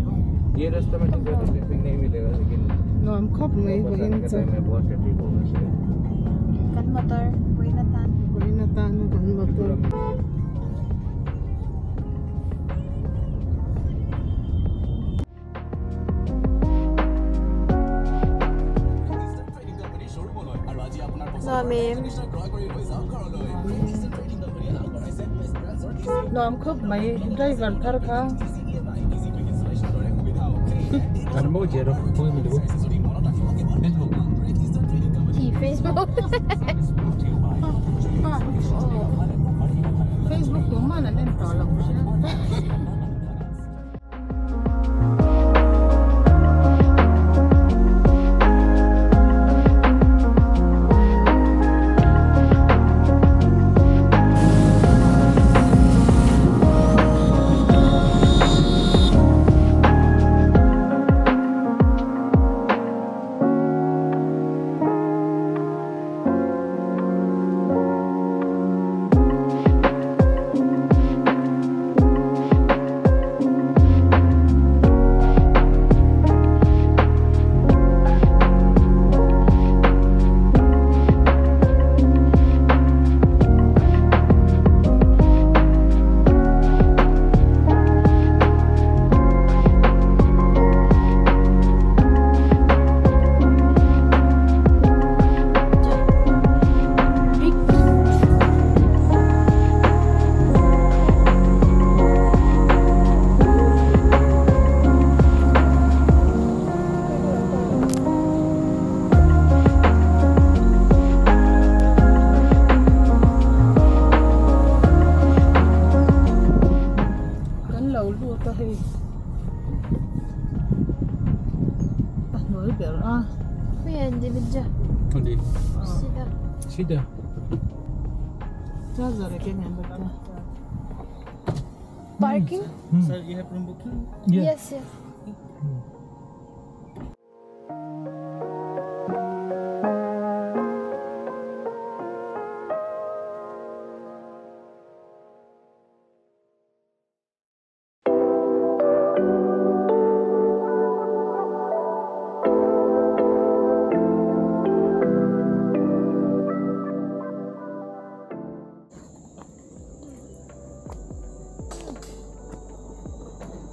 khawp. ये रास्ते में तो ज़्यादा ट्रैफिक नहीं मिलेगा लेकिन Nuam khawp mai वापस vawiin आने का chu. टाइम में बहुत ट्रैफिक होगा शायद। Kan motor vawiin atan. Vawiin atan kan motor. Nuam em. Nuam khawp mai driver thar kha. Facebook. Facebook tuman an en tawh lo hria. Kan lo lut a hei a hnuai ber a. सीधा Charger ke nge bata. Parking? Sir, you have room booking? Yes, yes.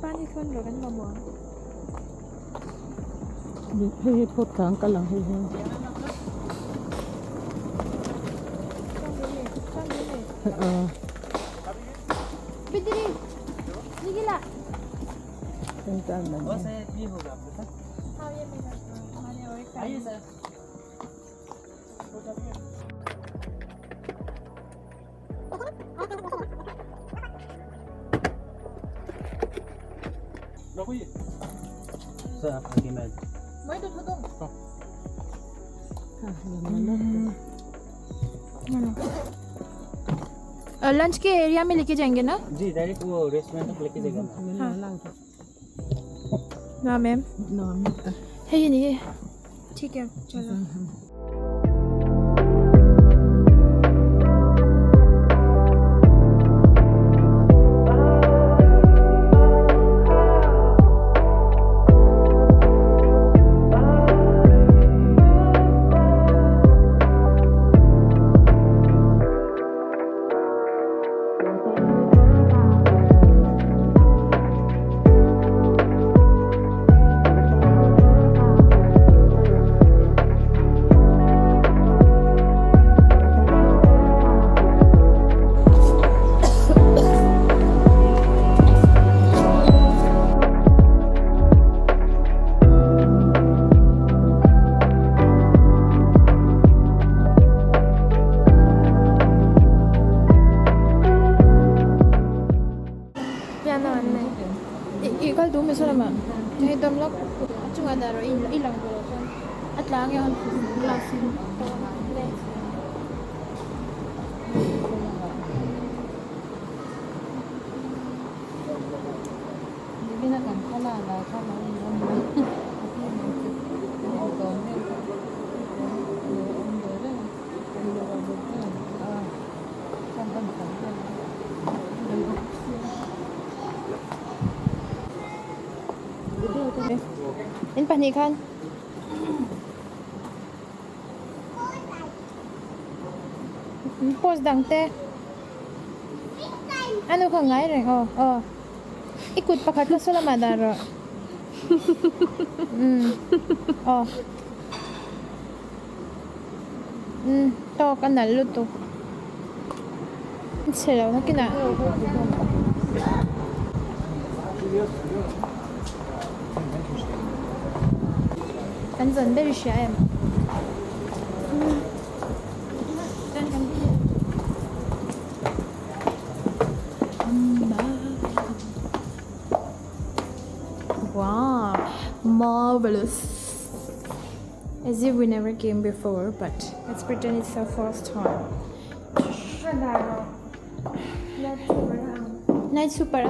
Pani thun ro kan mamua. Hei hei phawt thang ka lang hei hei. Bidri. Nigila. और sir ये होगा आपका sir. हाँ ये मेरा हमारे और एक आइए सर। सर आप आगे मैं मैं तो थोड़ा लंच के एरिया में लेके जाएंगे ना? जी डायरेक्ट वो रेस्टोरेंट तक लेके जाएगा। हाँ ना मैम है ये नहीं है ठीक है चलो। In pahnih khan. Post dang te. Anu kha ngai reng aw aw. I kut pakhat kha saw lamah dah rawh. Umm aw. Umm tawk a nalh lutuk. Chhe lo nakinah. Kan zawn ber i hria em? Wow, marvelous. As if we never came before, but let's pretend it's our first time. Night super.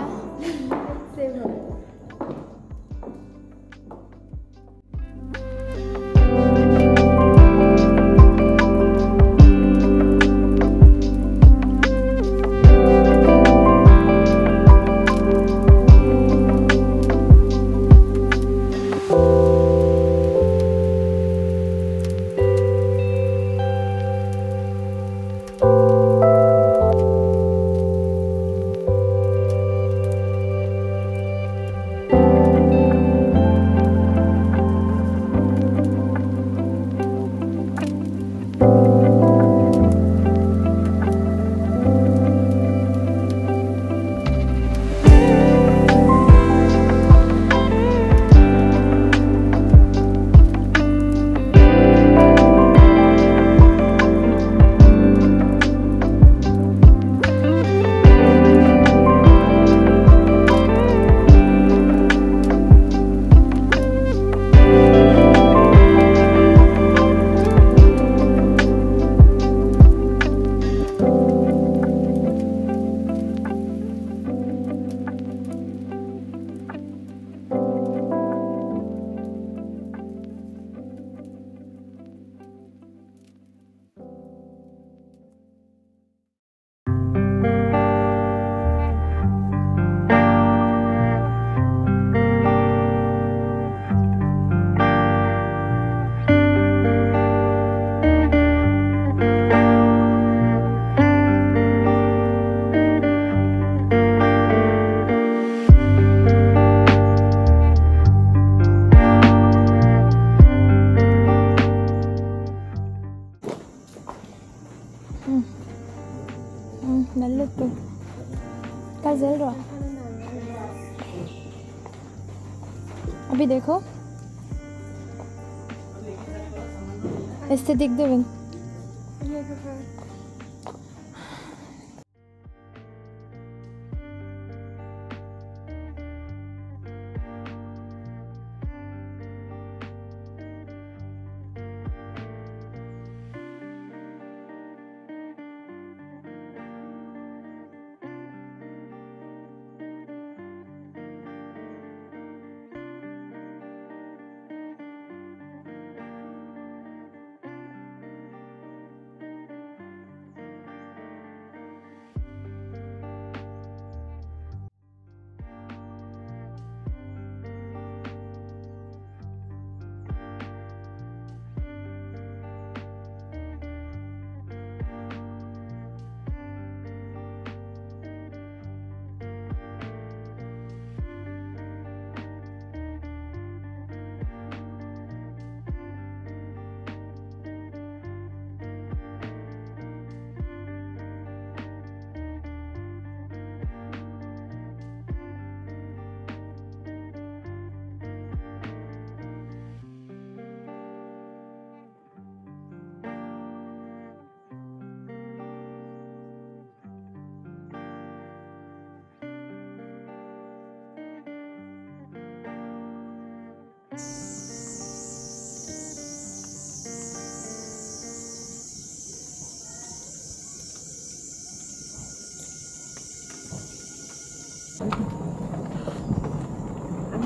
अभी देखो aesthetic Deven.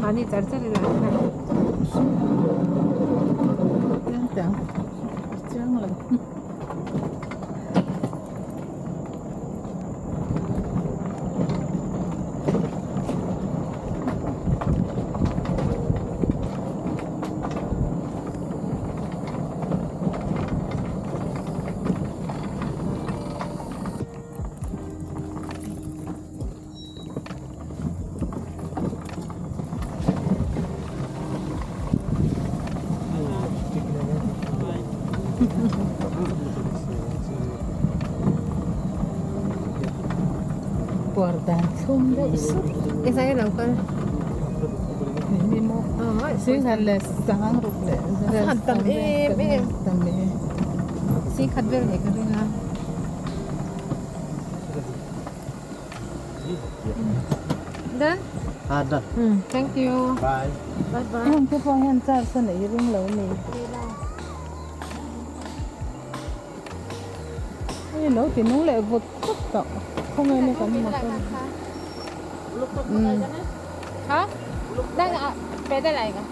Mani char char thlum deuh sup. Ni maw? Singkhat leh sangang ruk leh tam em em. Tam e. Singkhat vel nih ka ring a. Done? Ah, done. Thank you. Bye. Bye bye. Heng te pawh hian charge a neih ring lo ni. Hei lo ti nung leh vut vut tawh khawnge ni kan motor. Ha? ना पैदल आएगा।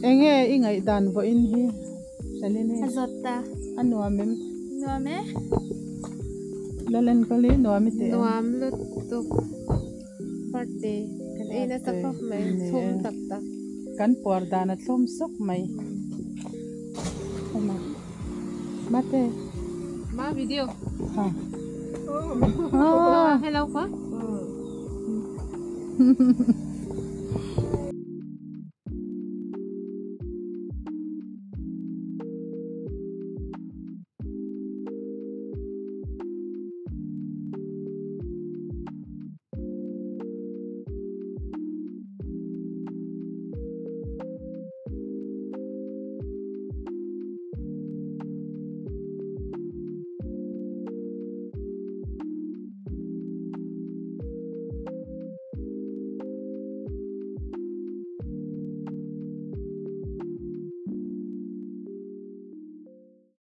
Enge i ngaih dan vawiin hi Shalini Azota. A nuam em? Nuam e? Lalen kali nuam i teh em? Nuam lutuk birthday kan ei nasa khawp mai chhum tak tak. Kan puar dan a thlum sawk mai. Awma. Mate. Ma video. Ha. Hello ka?